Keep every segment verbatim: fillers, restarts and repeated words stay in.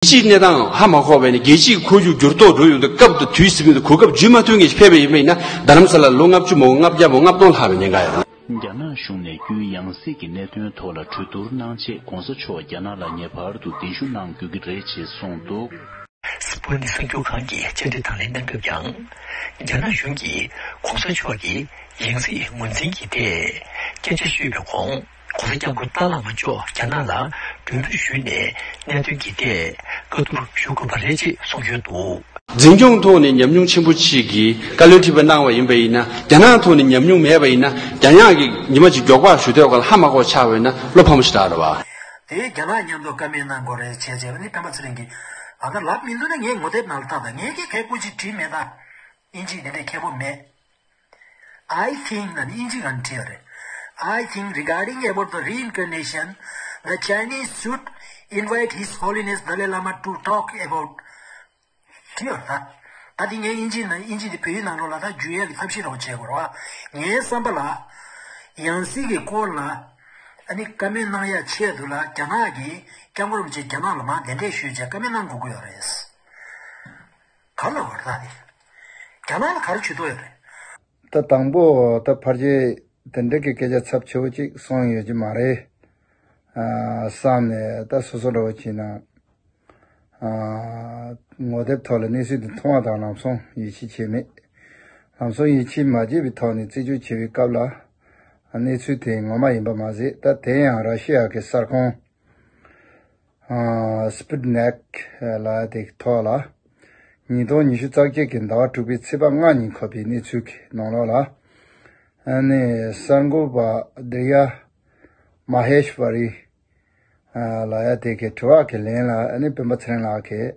རྒྱལ་སྤྱིའི་གནས་སྟངས་ཧ་མ་གོ་བས་ནས་རྒྱལ་སྤྱིའི་ཁོར་ཡུག་འགྱུར་ལྡོག་འགྲོ་ཡོང་དུས་སྐབས་དང་དུས་ཟིན་པའི་གོ་སྐབས་བརྗེ་མ་ཐུབ་མཁན་ཞིག་ཕེབས་པ་ཡིན་པ་ཡིན་ན། རྡ་རམ་ས་ལ་ལོ་ལྔ་བཅུ་མ་འོངས་ལྔ་བརྒྱ་མ་འོངས་ལྔ་སྟོང་ལྷག་པའི་ཉེན་ཁ་ཡོད། རྒྱ་ནག་གཞུང་ནས་རྒྱུའི་ཡང་སྲིད་ཀྱི་གནད་དོན་ཐོག་ལ་གྲོས་བསྡུར་གནང་ཆེད་༧གོང་ས་མཆོག་རྒྱ་ནག་ལ་ངེས་པར་དུ་གདན་ཞུ་གནང་དགོས་ཀྱི་རེད་ཅེས་གསུངས་འདུག། སྤུ་ནི་གསར་འགྱུར་ཁང་གིས་བཅར་འདྲི་དང་ལེན་གནང་སྐབས་ཀྱང་། རྒྱ་ནག་གཞུང་གིས་༧གོང་ས་མཆོག་གི་ཡང་སྲིད་ངོས་འཛིན་གྱི་ཐད་སྐད་ཆ་ཤོད་པའི་གོང་། ༧གོང་ས་༧སྐྱབས་མགོན་ཏཱ་བླ་མ་མཆོག་རྒྱ་ནག་ལ་མགྲོན་འབོད་ཞུས་ནས་གནད་དོན་གྱི་ཐད་བཀའ་བསྡུར་ཞུ་དགོས་པ་རེད་ཅེས་གསུངས་ཡོད་འདུག། འཛིན་སྐྱོང་ཐོག་ནས་ཉམས་མྱོང་ཆེན་པོ་ཅིག་གིས་བཀའ་བློན་ཁྲི་པ་གནང་བ་ཡིན་པ་ཡིན་ན། རྒྱ་ནག་ཐོག་ནས་ཉམས་མྱོང་མེད་པ་ཡིན་ན། རྒྱ་ནག་གིས་ཉི་མ་གཅིག་མགྱོགས་པ་ཞུ་འདོད་སྐོར་ལ་ཧ་མ་གོ་ཆགས་པ་ཡིན་ན་བློ་ཕམ་ཞིག་རག་རེད་བ། དེ་རྒྱ་ནག་མཉམ་དུ་བཀའ་མོལ་གནང་དགོས་རེད་བྱས་བྱས་པ་ནི་སྤེན་པ་ཚེ་རིང་གིས་ཨ་ད་ལབ་མི་འདུག་ན། ངས་ངོ་དེབ་ནང་ལ་བལྟས་ད། ངས་ཀྱི་གལ་ཀུ་ཅིག་བྲིས་མེད་ད། ཨིན་ཇི་འདི་འདྲའི་མཁས་པོ་མེད། I think ལ་ནི་ཨིན་ཇི་གང་བྲིས་ཡོད་རེད། I think regarding about the reincarnation, the Chinese should invite His Holiness Dalai Lama to talk about བྲིས་ཡོད་རེད་ད། ད་འདི་ངས་ཨིན་ཇི་ནང་ཨིན་ཇི་འདི་བོད་ཡིག་ནང་ལོགས་ལ་ད་བསྒྱུར་ཡས་ཀྱི་ཐབས་ཤེས་རོགས་བྱེད་དགོས་རེད་བ། ངའི་བསམ་པ་ལ་ཡང་སྲིད་ཀྱི་སྐོར་ལ་ཨ་ནི་བཀའ་མོལ་གནང་ཡ་ཆེད་དུ་ལ་རྒྱ་ནག་གི་སྐྱབས་མགོན་རིན་པོ་ཆེ་རྒྱ་ནག་ལ་མར་གདན་འདྲེན་ཞུས་བྱས་བཀའ་མོལ་གནང་དགོས་ཀྱི་ཡོད་རེད། ག་ལ་བར་ཐག་དེ། རྒྱ་ནག་ལ་ག་རེ་ཇུས་གཏོགས་ཡོད་རེད། ད་དང་པོ་ད་ཕལ་ཆེར་དེ་འདྲ་གི་སྐད་ཆ་ཚབས་ཆེ་བོ་ཅིག་གསུངས་ཡོད་ཀྱི་མ་རེད། ཨ་བསམ་ནས་ད་སོ་སོ་འདྲ་བོ་བྱས་ན། ཨ་ངོ་དེབ་ཐོག་ལ་གནས་ཚུལ་དེ་མཐོང་བ་དང་ལམ་སང་ཡིད་ཆེས་བྱས་མེད། ལམ་སང་ཡིད་ཆེས་མ་བྱས་པའི་ཐོག་ནས་རྩད་གཅོད་བྱེད་པའི་སྐབས་ལ། གནས་ཚུལ་དེ་ངོ་མ་ཡིན་པ་མ་ཟད། ད་དེ་ཡང་ར་ཤི་ཡ་གི་གསར་ཁང་། ཨ་སྤུ་ཏི་ནེག་ལ་དེ་ཐོག་ལ། ཉིས་སྟོང་ཉི་ཤུ་རྩ་བརྒྱད་ཀྱི་ཟླ་བ་དྲུག་པའི་ཚེས་པ་ལྔ་ཉིན་འཁོད་པའི་གནས་ཚུལ་གྱི་ནང་ལོགས་ལ། ཨ་ནི་གསར་འགོད་པ་དྲི་ཡ་མ་ཧེཤ་བ་རི་ལ་ཡ་དེ་གའི་དྲི་བ་གི་ལན་ལ། ཨ་ནི་སྤེན་པ་ཚེ་རིང་ལགས་ཀྱིས་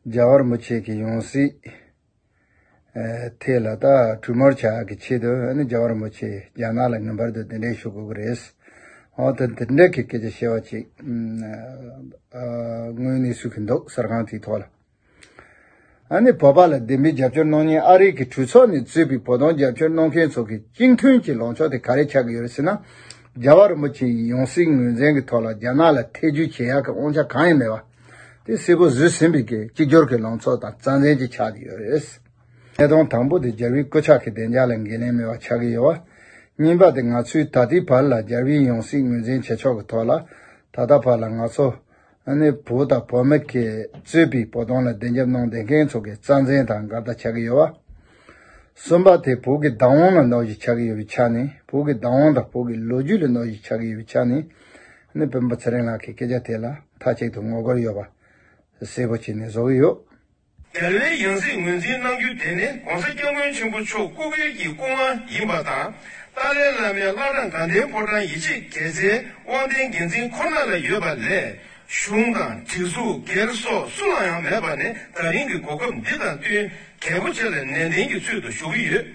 རྒྱལ་བ་རིན་པོ་ཆེ་གི་ཡང་སྲིད་ཐད་ལ་ད་གྲོས་མོལ་བྱ་གི་ཆེད་དུ། ཨ་ནི་རྒྱལ་བ་རིན་པོ་ཆེ་རྒྱ་ནག་ལ་ངེས་པར་དུ་གདན་འདྲེན་ཞུ་དགོས་ཀྱི་རེད། འོ་ད་དེ་འདྲ་གི་སྐད་ཆ་བཤད་པ་ཅིག་དངོས་གནས་སུ་གི་འདུག་གསར་ཁང་དེའི་ཐོག་ལ། ཨ་ནི་བོད་པ་ལ་བདེན་པའི་རྒྱབ་སྐྱོར་གནང་མཁན་ཨ་རི་གི་གྲོས་ཚོགས་ནས་གཙོས་པའི་བོད་དོན་རྒྱབ་སྐྱོར་གནང་མཁན་ཚོ་གི་གཅིག་མཐུན་གྱི་ལངས་ཕྱོགས་དེ་ག་རེ་ཆགས་ཀྱི་ཡོད་རེད་ཟེར་ན། རྒྱལ་བ་རིན་པོ་ཆེའི་ཡང་སྲིད་ངོས་འཛིན་གྱི་ཐོག་ལ་རྒྱ་ནག་ལ་ཐེ་ཇུས་བྱེད་ཡག་གི་དབང་ཆ་གང་ཡང་མེད་པ། དེ་གསལ་པོ་བཟོས་ཟིན་པའི་གི་གཅིག་གྱུར་གྱི་ལངས་ཕྱོགས་དང་རྩ་འཛིན་གྱི་ཆགས་ཀྱི་ཡོད་རེད། གནད་དོན་དང་པོ་དེ་རྒྱལ་བའི་སྐུ་ཕྱྭ་གི་བདེ་འཇགས་ལ་འགན་ལེན་མེད་པ་ཆགས་ཀྱི་ཡོད་པ། གཉིས་པ་དེ་ང་ཚོའི་ད་ལྟའི་བར་ལ་རྒྱལ་བའི་ཡང་སྲིད་ངོས་འཛིན་བྱེད་ཕྱོགས་ཀྱི་ཐོག་ལ། ད་ལྟ་བར་ལ་ང་ཚོ་ཨ་ནི་བོད་དང་བོད་མི་གིས་གཙོས་པའི་བོད་དོན་ལ་བདེན་རྒྱབ་གནང་བསྡད་མཁན་ཚོ་གི་རྩ་འཛིན་དང་འགལ་ཟླ་ཆགས་ཀྱི་ཡོད་པ། གསུམ་པ་དེ་བོད་ཀྱི་བདག་དབང་ལ་གནོད་གཞི་ཆགས་ཀྱི་ཡོད་པའི་ཆ་ནས། བོད་ཀྱི་བདག་དབང་དང་བོད་ཀྱི་ལོ་རྒྱུས་ལ་གནོད་གཞི་ཆགས་ཀྱི་ཡོད་པའི་ཆ་ནས། ཨ་ནི་སྤེན་པ་ཚེ་རིང་ལགས་ཀྱི་སྐད་ཆ་དེ་ལ་མཐའ་གཅིག་ཏུ་ངོ་རྒོལ་ཡོད་པ་གསལ་པོ་བྱས་ནས་བཟོ་གི་ཡོད། རྒྱལ་བའི་ཡང་སྲིད་ངོས་འཛིན་གནང་རྒྱུ་དེ་ནི་༧གོང་ས་༧སྐྱབས་མགོན་ཆེན་པོ་མཆོག་སྐུ་སྒེར་གྱི་སྐུ་དབང་ཡིན་པ་དང་། ཏཱ་ལའི་བླ་མའི་བླ་བྲང་དགའ་ལྡན་ཕོ་བྲང་ཡིད་ཆེས་དགེ་རྩའི་དབང་ལྡན་འགན་འཛིན་ཁོ་ན་ལ་ཡོད་པ་ལས། གཞུང་དང་སྒྲིག་འཛུགས་སྒེར་སོགས་སུ་ལ་ཡང་མེད་པ་ནི་ད་རིང་གི་གོ་སྐབས་འདི་དང་བསྟུན་གལ་པོ་ཆེ་ལ་ནན་ཏན་གྱི་ཚུལ་དུ་ཞུ་གི་ཡོད།